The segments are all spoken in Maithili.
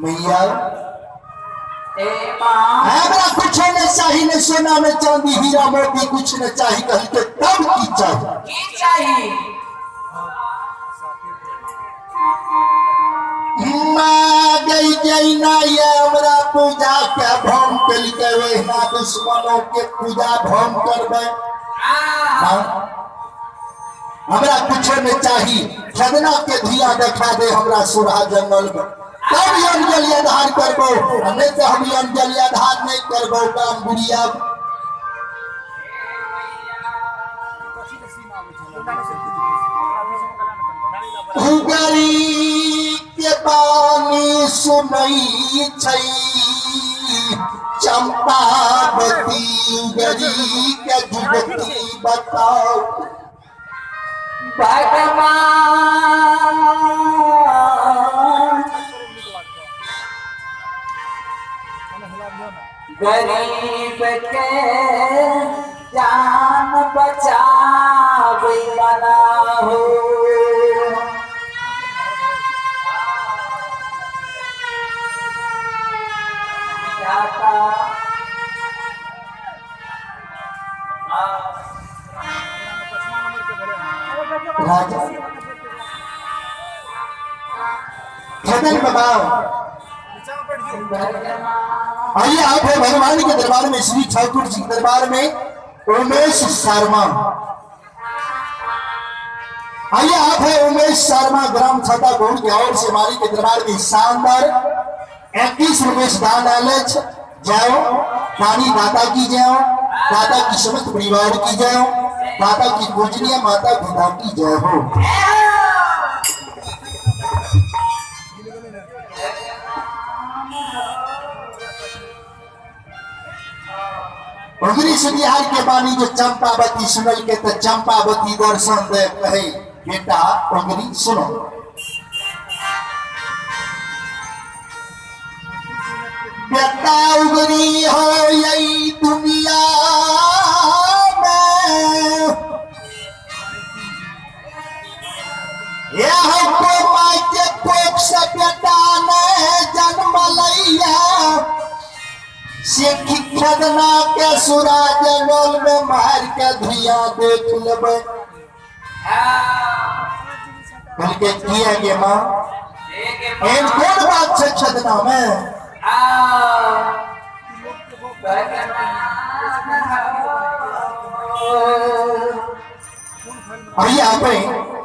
मैया हमरा कुछ नहीं चाही, न सोना न चांदी हीरा मोती कुछ न चाही, कही के तब की चाही? की चाही? माँ गई गई ना ये हमरा पूजा के भंग कलके वहिना दुश्मनों के पूजा भंग करबे। हमरा कुछ नहीं चाही, खदना के धिया देखा दे हमरा सुरहा जंगल में, तब अंजलि आधार करबो, नहीं तो हम अंजलि आधार नहीं करबो। काम बुढ़िया उगरी के पानी सुनई छै चंपावती, उगरी के जुगती बताओ। भगवान गरीब के जान बचावे वाला हो। राजा खेतन बाबा आइए आप है भगवान के दरबार में, श्री ठाकुर जी के दरबार में उमेश शर्मा। आइए आप है उमेश शर्मा ग्राम छाता गोड़ के और से मारी के दरबार में शानदार 21 रुपए दान आले जाओ, दानी दाता की जाओ, दाता की समस्त परिवार की जाओ, दाता की पूजनीय माता पिता की जय हो। उगरी सुनिहार के बानी जो चंपावती सुनल के तो चंपावती दर्शन दे कहे बेटा उगरी सुनो। बेटा उगरी हो यही दुनिया में, यह को माई के कोख से बेटा ने जन्म लिया, सिख खदना के सुरा जंगल में मार के धिया देख लेबे। बल्कि किया गे मां एन कौन बात छै छदना में? आइए आप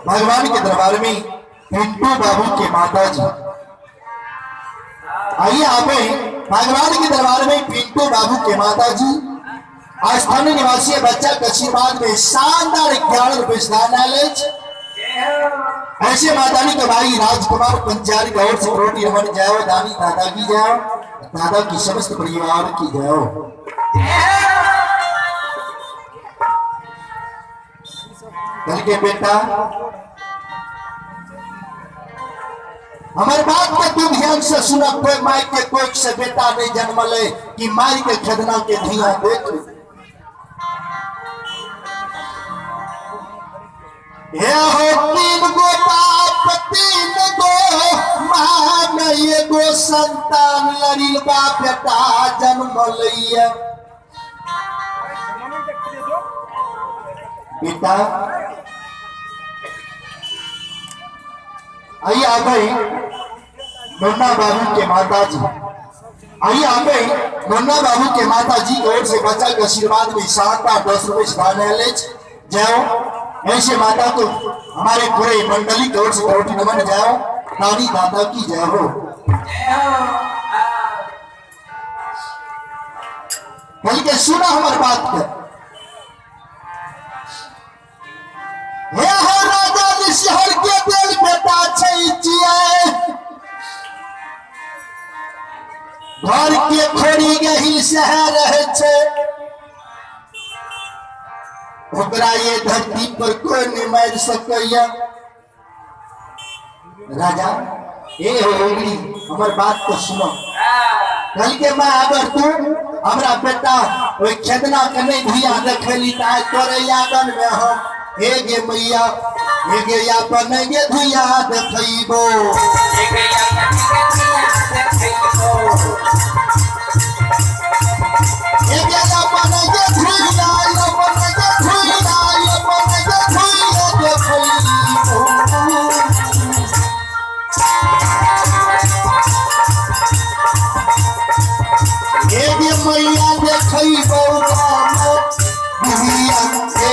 भगवान के दरबार में पिंटू बाबू के माता जी। आइए आप भगवान के दरबार में पिंटू बाबू के माता जी स्थानीय निवासी बच्चा के आशीर्वाद में शानदार 11 रुपए नॉलेज ऐसे मातानी के भाई राजकुमार पंचारी की ओर से रोटी रमन जाओ, दानी दादा की जाओ, दादा की समस्त परिवार की जाओ। कल के बेटा हमारे बात के तू ध्यान से सुना, कोई माई के कोख से बेटा नहीं जन्मले कि माई के खदना के धिया देख। हे हो तीन गो संतान लड़िलबा बेटा जन्म लैया। बेटा आइए आ गई मुन्ना बाबू के माता जी, आइए आ गई मुन्ना बाबू के माता जी की ओर से बच्चा के आशीर्वाद में 7 8 10 रुपए सिखाने जाओ। ऐसे माता को हमारे पूरे मंडली की ओर से कोटि नमन जाओ, नानी दादा की जय हो। बल्कि सुना हमारी बात के, हे हो राजा निशहर के दिल बेटा छै जिए, घर के खोरी गही शहर रहे छै, ओकरा ये धरती पर कोई नहीं मार सकैया। राजा ए हो उंगली हमर बात को सुनो, कल के माँ अगर तू हमरा बेटा ओइ खेदना के नहीं भुइया देखली त आइ तोरे आंगन में हम हे गे मैया हे गे अपन गे भुइया देखैबो, हे गे अपन गे भुइया अपन गे भुइया अपन गे भुइया देखैबो। हे गे मैया देखैबो राम भुइया हे।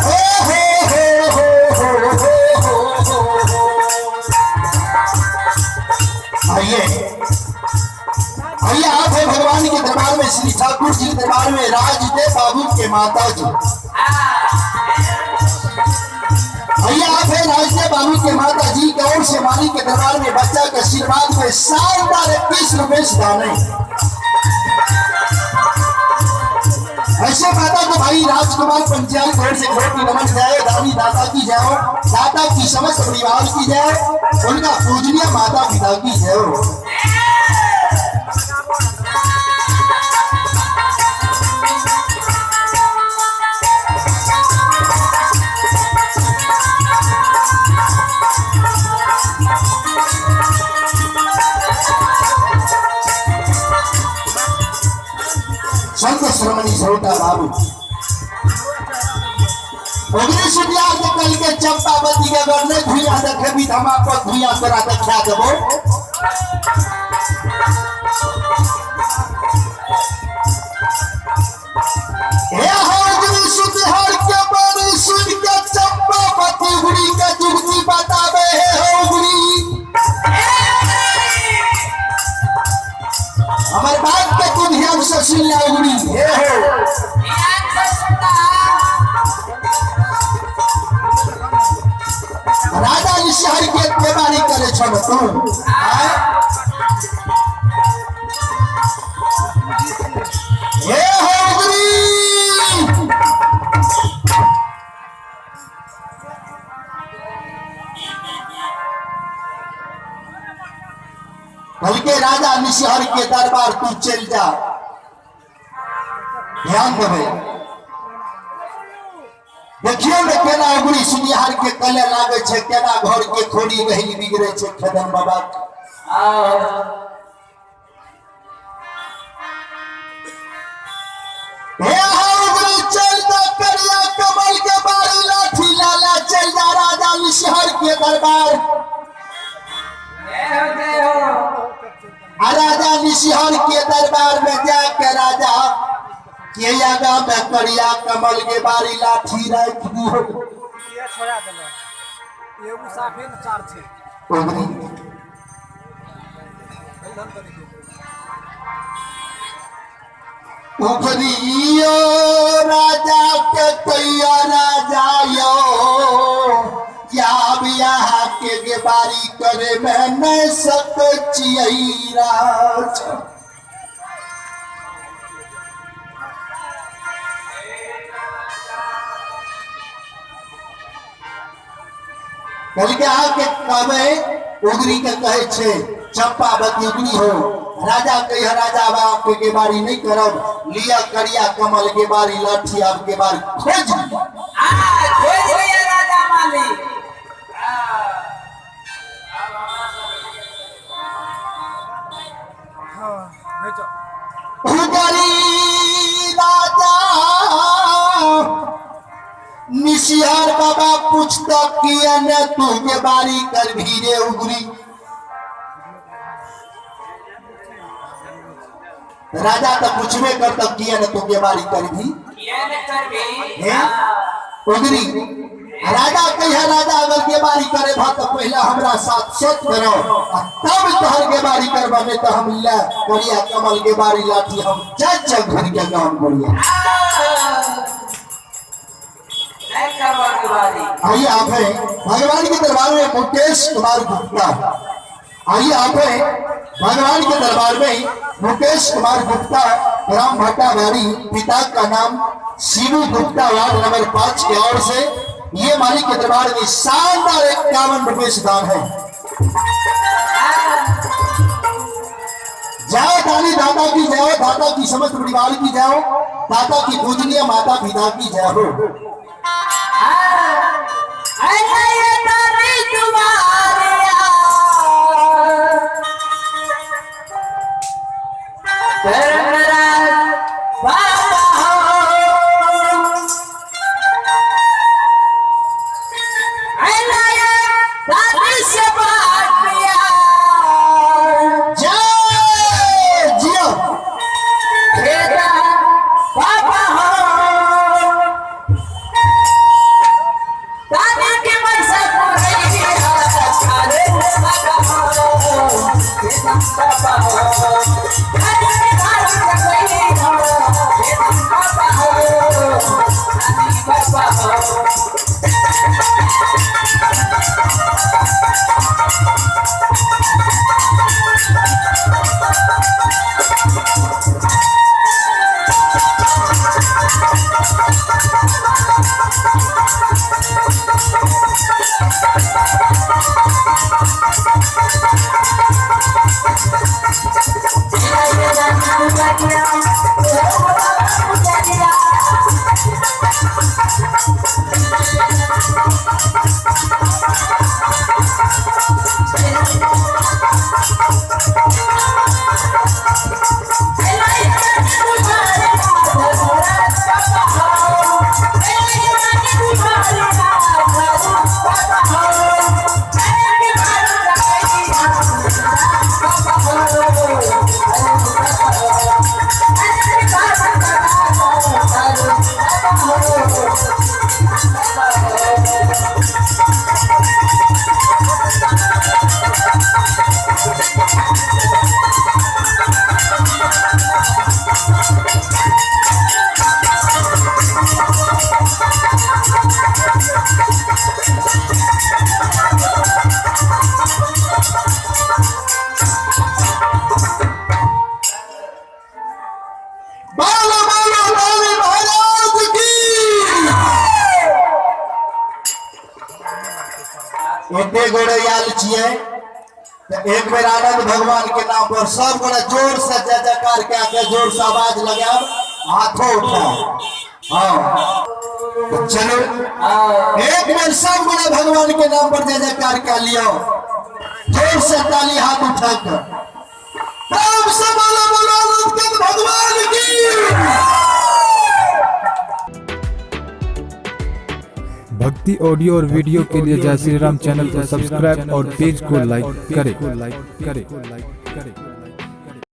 हो हो हो हो हो हो हो हो। आइए आइए आप है भगवान के दरबार में, श्री ठाकुर जी के दरबार में राजदेव बाबू के माता जी। आइए आप है राजदेव बाबू के माता जी की ओर से मालिक के दरबार में बच्चा के आशीर्वाद में शानदार 21 रुपए दाने। ऐसे माता को भाई राजकुमार पंचायत घर से घर की नमन जाए, दानी दाता की जय हो, दाता की समस्त परिवार की जय हो, उनका पूजनीय माता पिता की जय हो। संत श्रमणी श्रोता बाबू ओगनी सुनिया के कल के चंपावती के अगर नहीं भुइया देखेबी त हम अपन भुइया तोरा देखा देबो। हे हरगिरी सुतिहार के बारी सुन के चंपावती गुड़ी के जुगती बतावे। हे हो गुड़ी हमारे बात के तू ध्यान से सुन ले गुड़ी। हे हो राजा ऋषि के बीमारी करे छल तू आय? हे हो गुड़ी बल्कि राजा निशहर के दरबार तू चल जा, ध्यान देवे देखियो ने केना उगड़ी सुनिहार के कले लागे छे, केना घर के खोड़ी रही बिगड़े छे खेदन बाबा। हे उगड़ी चल जा करिया कमल के बारी लाठी लाला चल जा राजा निशहर के दरबार। राजा निशहर के दरबार में जाके राजा के आगा में करिया कमल के बारी लाठी राख दियो। ये छोड़ा देले एगो साफे न चार छे उगड़ी धन करे के उगरियो राजा के तैया राजा यो या बियाह के बारी करे में नहीं सक चियै राज। कहलकै आके कहबै उगरी के कहै छै चंपावती उगरी हो। राजा कह राजा बाप के बारी नहीं करब, लिया करिया कमल के बारी लाठी आप के बारी खोज लिया। खोज लिया राजा मालिक। उगरी राजा निशिहार बाबा पूछता किया न तू के बारी कर भीरे उगरी। राजा तो पूछबे करता किया न तू के बारी कर भी उगरी। राजा कहिया राजा अगर के बारी करे भा तो पहला हमरा साथ सेट करो तब तोहर के बारी करबा, नहीं तो हम ले करिया कमल के बारी लाठी हम जज जग घर के काम करिया। आइए आप हैं भगवान के दरबार में मुकेश कुमार गुप्ता। आइए आप हैं भगवान के दरबार में मुकेश कुमार गुप्ता, ग्राम भट्टाबाड़ी, पिता का नाम शिवू गुप्ता, वार्ड नंबर 5 के ओर से ये मालिक के दरबार में शानदार 51 रुपए से दान है। जाओ दानी दादा की जाओ, दादा की समस्त परिवार की जाओ, दादा की पूजनीय माता पिता की जय हो। एते गोड़े आयल छियै तो एक बेर आनंद भगवान के नाम पर सब गोड़े जोर से जय जयकार के आके जोर से आवाज लगाब, हाथों उठाओ। हाँ तो चलो एक बेर सब गोड़े भगवान के नाम पर जय जयकार के लियो, जोर से ताली हाथ उठाकर प्रेम से बोलो बोलो आनंद भगवान की। भक्ति ऑडियो और वीडियो के लिए जय श्री राम चैनल को सब्सक्राइब और पेज को लाइक करें।